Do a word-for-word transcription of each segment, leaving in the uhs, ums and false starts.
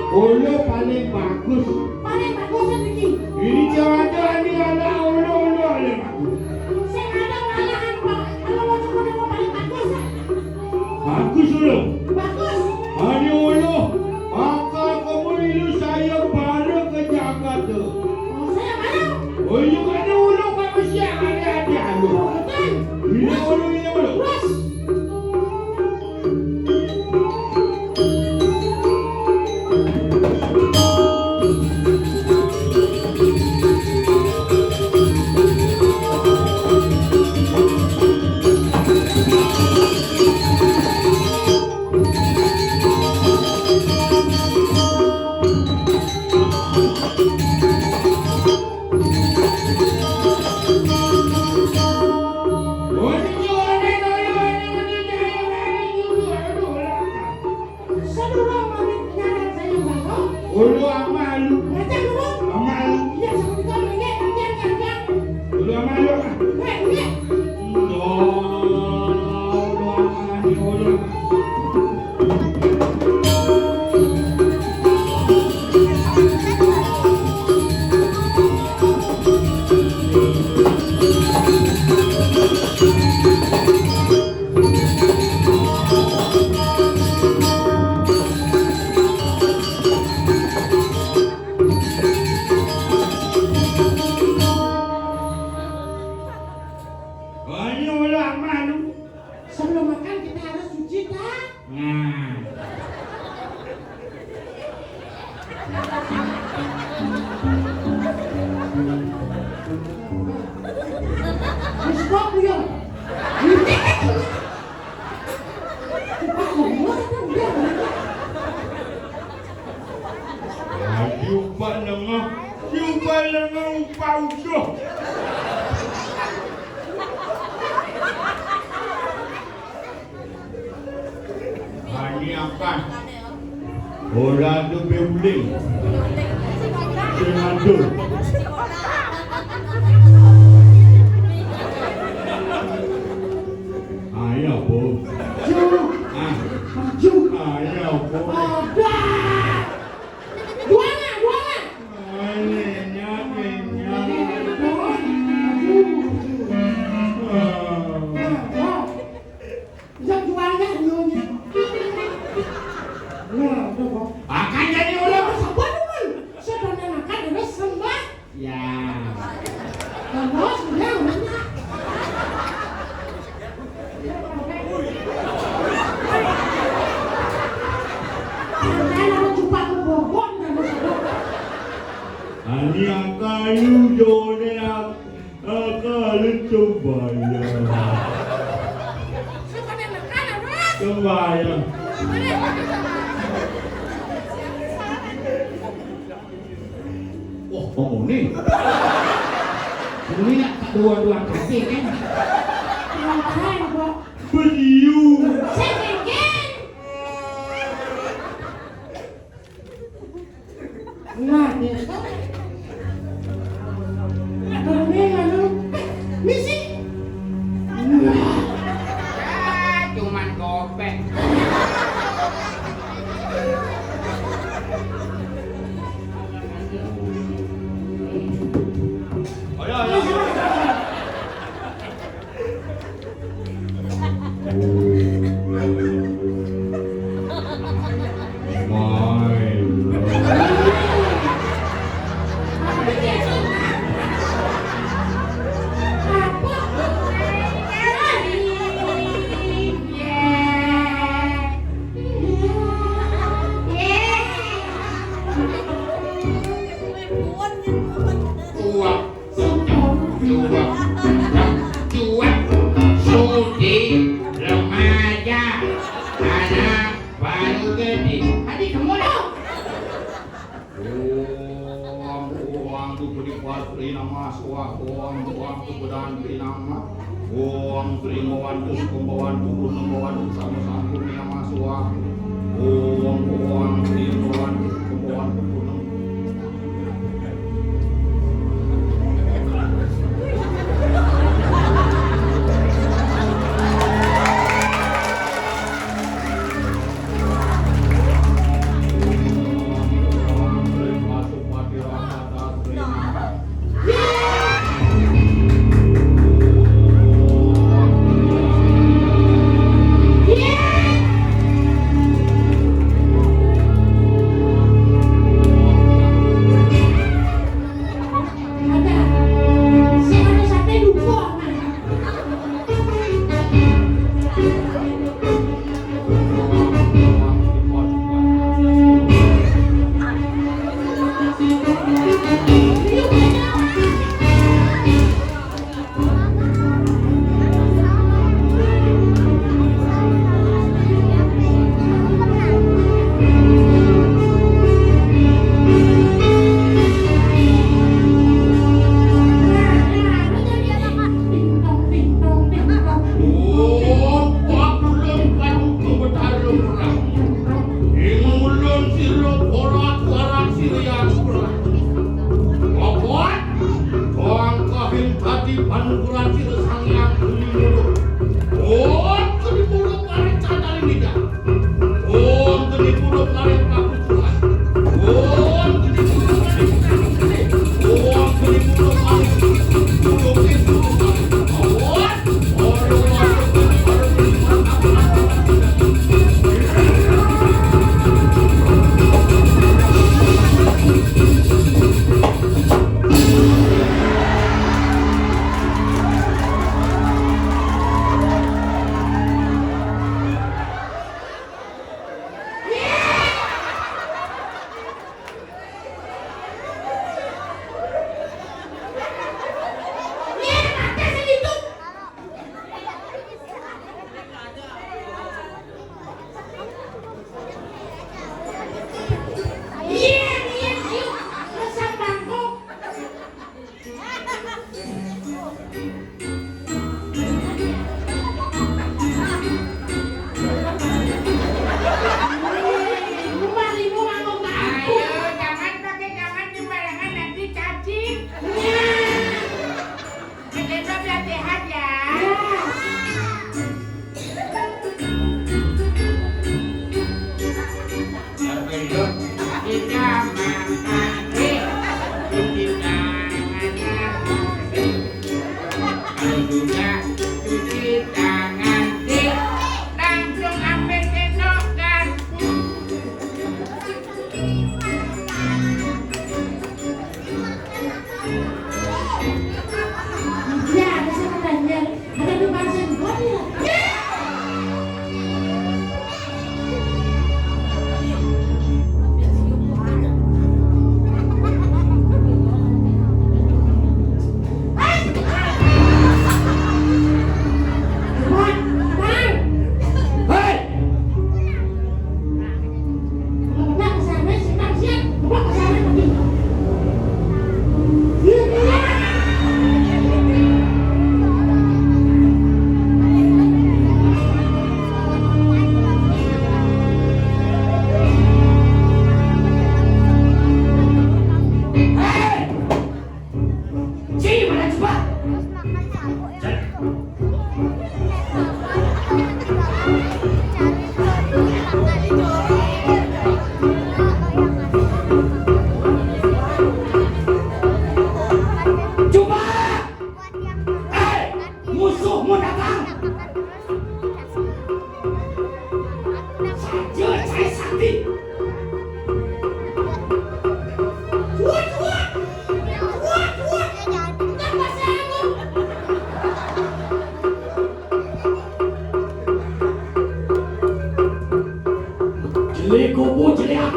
Ulu paling bagus. Paling bagus iki. Ini jawaban ini anak ulu-ulu paling bagus. Sing ada malahan, Pak. Kalau mau coba paling bagus, ah. Bagus ulu. Bagus. Ani ulu. Maka kamu ilu saya baru ke Jakarta. Oh, saya baru. Oh, iya, ada ulu, Pak, mesti ada, ada ulu. Betul. Ini ulu, ini ulu. Terus. Ulu amalu. Amalu. Ulu amalu. Banyak orang malu. Sebelum makan kita harus cuci tangan. Nah. Terus kok, Buyung? Aduh, Pak Nengah. Cuba lengan pausuh. Ani akan. Ora tu beuling. Senado. Ayo, Bu. Maju. Ah. Maju. Ayo, Bu. Ada. Juara, juara. Yang juaranya dulunya. Nah, udah, Bang. Akan jadi orang. Sabar, Bang. Sabar, akan ada sembah. Ya. Terus, udah, udah. Ani akayu jone akalu coba ya. Coba ya. Wah, ngomong nih. Ini nak dua-dua kaki kan? Ngapain kok? Beliau. Saya kengkeng. Nah, dia. Kengkeng lalu. Misi. Nah. Ya, cuman gopek. Ayo, ayo. Cuak, cuak, cuak, cuak. Suci, remaja, anak baru gede. Tadi kamu dong. Om, om, tu pudi patri nama swa, om, om, tu pedanti nama. Om Sri Mawantu Sukam Mawantu Purnam Mawantu Sama Sangku Niyama Swaha. Om Om Sri Mawantu Sukam Mawantu Purnam. Ing ulun sira porak-porak sira yang perang. Apa? Bangkahin tadi panukuran sira Sang Hyang Geni Muruk. Om Geni Muruk paring candali nida. Om Geni Muruk paring pakucuran. Om Geni Muruk paring, Om Geni Muruk paring, Om Geni Muruk paring. Om Ayo, jangan pakai jangan sembarangan, nanti cacing. Kita biar sehat ya.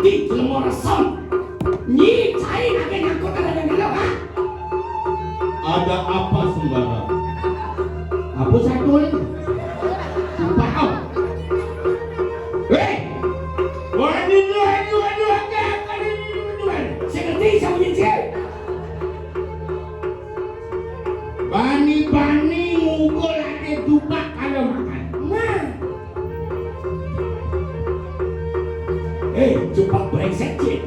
Ki jelema reson. Nyi cai nagih nyangkut ada dalam, ha? Ada apa sembara? Apa satu ni? Sumpah kau. Hei! Waduh, waduh, waduh, waduh, waduh, waduh. Saya ngerti siapa nyi cai. Bani-bani mukul ate jubak kalau makan. Nah. Eh, jubak brengsek, cik.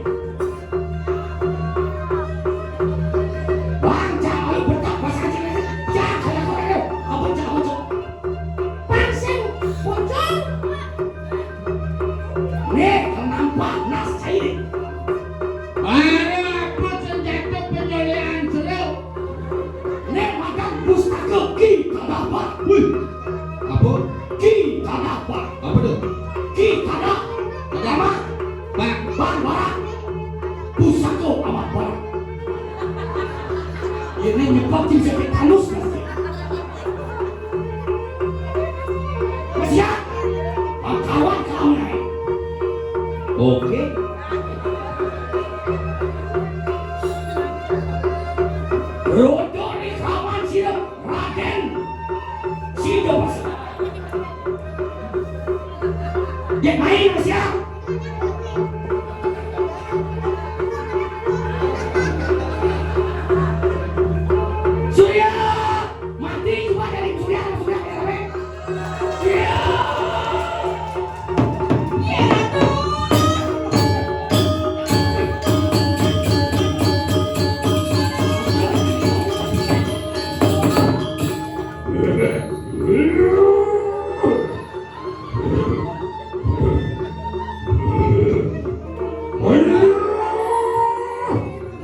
Bang, jangan kalau betak bahasa Aceh. Jangan kalau kau ada. Apa cak, apa cak? Pangsing, pocong. Nih, kenapa nas cair? Mana apa senjata penyolian seru? Nek makan pustaka Ki Tanah Bah. Wih. Apa? Ki Tanah Bah. Apa tu? Ki Tanah. Tanah. Bah. Bah. Bah, bah. Pusaka Amat Bah. Ini nyepak tim sakit halus, pasti. Siap. Bakawan kau naik. Oke. Rodo di kawan sira Raden. Sira pas. Dia main siap. Surya. Mati juga dari Surya, Surya, Surya.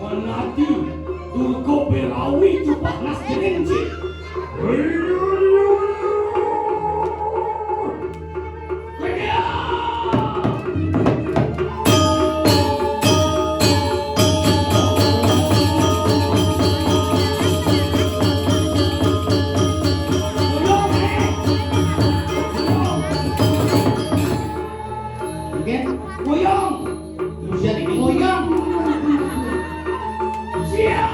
Manati, Durga Berawi, Cupak Nas Jening, cik. Oke, goyang. Terus jadi goyang. Siap.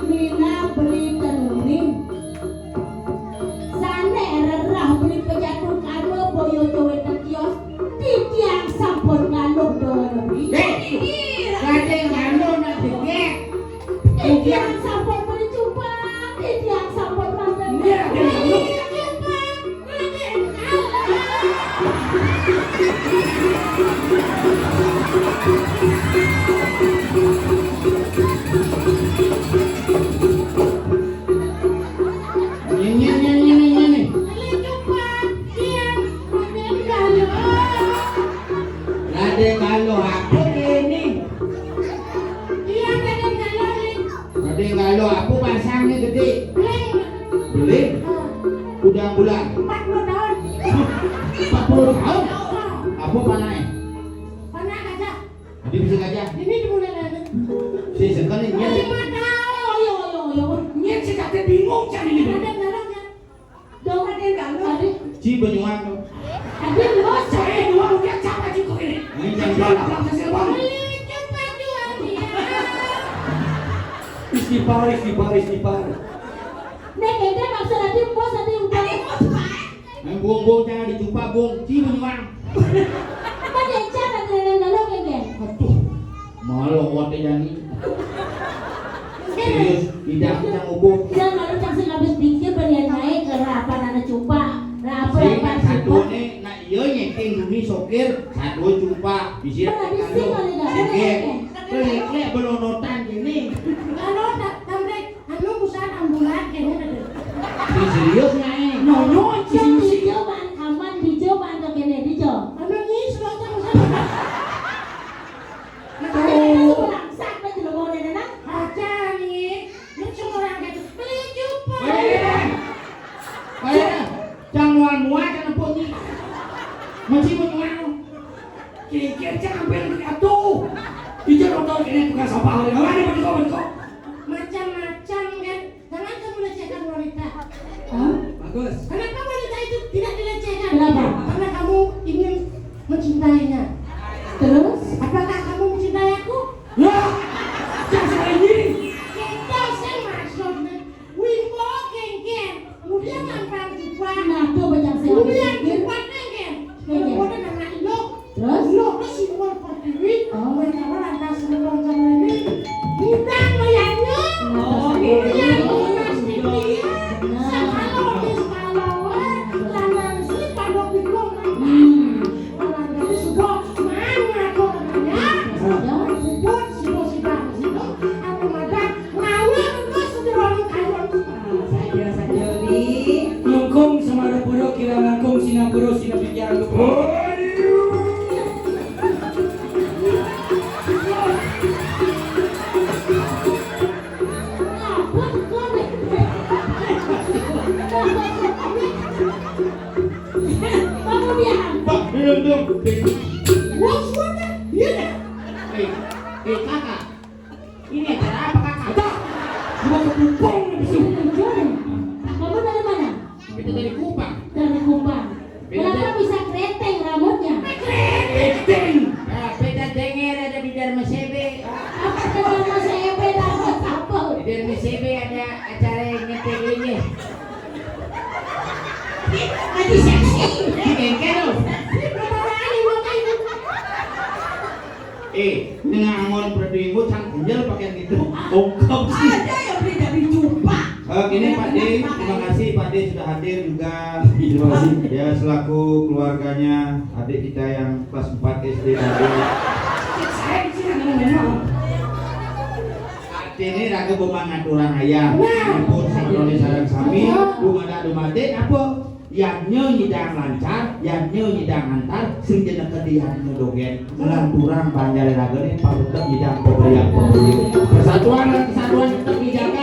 Mina beli tenuning. Sané rerah beli pejatu karma boyo jowe tekios. Titiang sampun ngaluh doa nebi. Eh, Raden Galuh nak jegek. Titiang sampun beli cupang. Titiang sampun manten. Iya, Raden Galuh. Beli cupang. Ini, ini, ini, ini, ini. Raden Galuh apa ini? Raden Galuh apa pasangnya gede? Beling. Udah bulan. Empat puluh tahun. Empat puluh tahun? Apa panahnya? Panah gajah. Dia bisa gajah. Ini dimulai lagi. Si sekali nyet. Lima tahun. Oyo, oyo, oyo. Nyet si kakek bingung cari ini. Ada dalamnya. Dong ada dalam. Tadi. Ci benyuan tu. Tadi lu. Saya dua rupiah siapa cukup ini? Ini jangan. Jual apa hasil bang? Beli cepat jual dia. Istighfar, istighfar, istighfar. Nek ente maksud tadi bos tadi udah. Tadi bos, Pak. Main buang-buang jangan dicupak, buang. Ci benyuan. Apa dia cara dengan dalam ini? Aduh, malu kuat jani. Serius, tidak kita ngubung. Dia malu cak sing habis pikir belian naik ke apa nana cupak. Lah apa sing apa nak satu cupak? Nih, nak iya nyeting dumi sokir, satu cupak. Bisi nak sing kali dah. Oke. Kelek-kelek belonotan gini. Kalau tak sampai Anu perusahaan ambulan kayaknya ada. Ini serius nggak, eh? Nyonya, serius. Hijau, Pak. Aman, hijau, Pak. Atau kene, hijau. Anu, ini semua sama-sama. Nah, tuh. Ini kan semua rangsak, kan, jelema ini, nah. Aja, nih. Ini semua orang kayak gitu. Beli cupa. Baik, ya. Baik, ya. Jangan mual-mual, jangan pun, nih. Masih mau mual. Kikir, jangan ambil atuh. Hijau, nonton. Ini tukang sampah, orang ini begitu, begitu. Macam-macam kan. Jangan kamu lecehkan wanita. Hah? Bagus. Kenapa wanita itu tidak dilecehkan? Kenapa? Karena kamu ingin mencintainya. Terus? Apakah kamu mencintai aku? Ya, dasar ini. Kita saya maksudnya. Wimbo kengken. Kemudian lantang cepat. Nah, tuh bocah saya. Kemudian cepat kengken. Kemudian anak ilok. Terus? Ilok terus simbol pertiwi. Oh. Mereka lantas simbol ini. Mudah melihatnya. Oh, iya. Iya, iya. Nah. Sama lo, sama lo. Lanang sih pada bingung. Hmm. Lanang itu sebuah mana tuh namanya? Sebuah, sebuah sidang, sidang. Aku makan. Ngawur terus di warung kayu. Saja, saja, Wi. Langkung sama pura kira langkung sinampura sinapikiran. Pak, belum, belum. Wah, suara. Iya, dah. Eh, eh, kakak. Ini acara apa, kakak? Ada. Gua kepupung nih, besok. Kamu dari mana? Kita dari Kupang. Dari Kupang. Beda Kenapa de- bisa keriting rambutnya? Keriting. Nah, beda denger ada di Dharma Sebe. Apa tuh Dharma Sebe, rambut apa? Di Dharma Sebe ada acara yang ngetik ini. Lagi seksi. Ini kayak lo. Eh, ngangon berdinggut sang kenyal pakai gitu. Ungkap sih. Ada yang beda di jumpa. Eh, gini, Pak D, terima kasih Pak D sudah hadir juga. Terima kasih. Ya, selaku keluarganya adik kita yang kelas empat S D tadi. Saya di sini nggak mau. Artinya raga pemangaturan ayah. Nah. Pun sama sareng sami, dumada dumade apa? Yadnya nyidang lancar, yadnya nyidang lancar, sing jeneng kedih yadnya dogén. Lanturang panjari ragane, parutek nyidang pemerian pemerian. Persatuan dan kesatuan tetap dijaga,